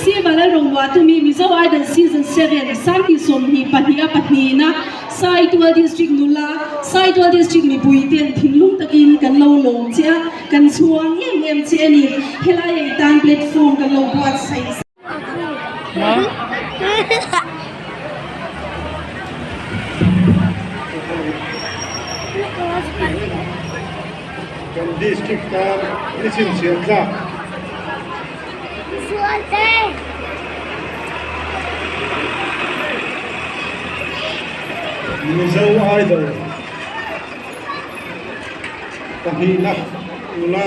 Sivalalrongluatumi Mizo Idol Season 7 Sangti 22 a pahnihna Saitual District nula Saitual District mipui ten thinlung takin kan lo lawm che a, kan chhuang em em che a ni. Helai ah i tan platform kan lo buatsaih. Kan district tan ni chhinchhiah tlak. Mizo Idol pahnihna nula.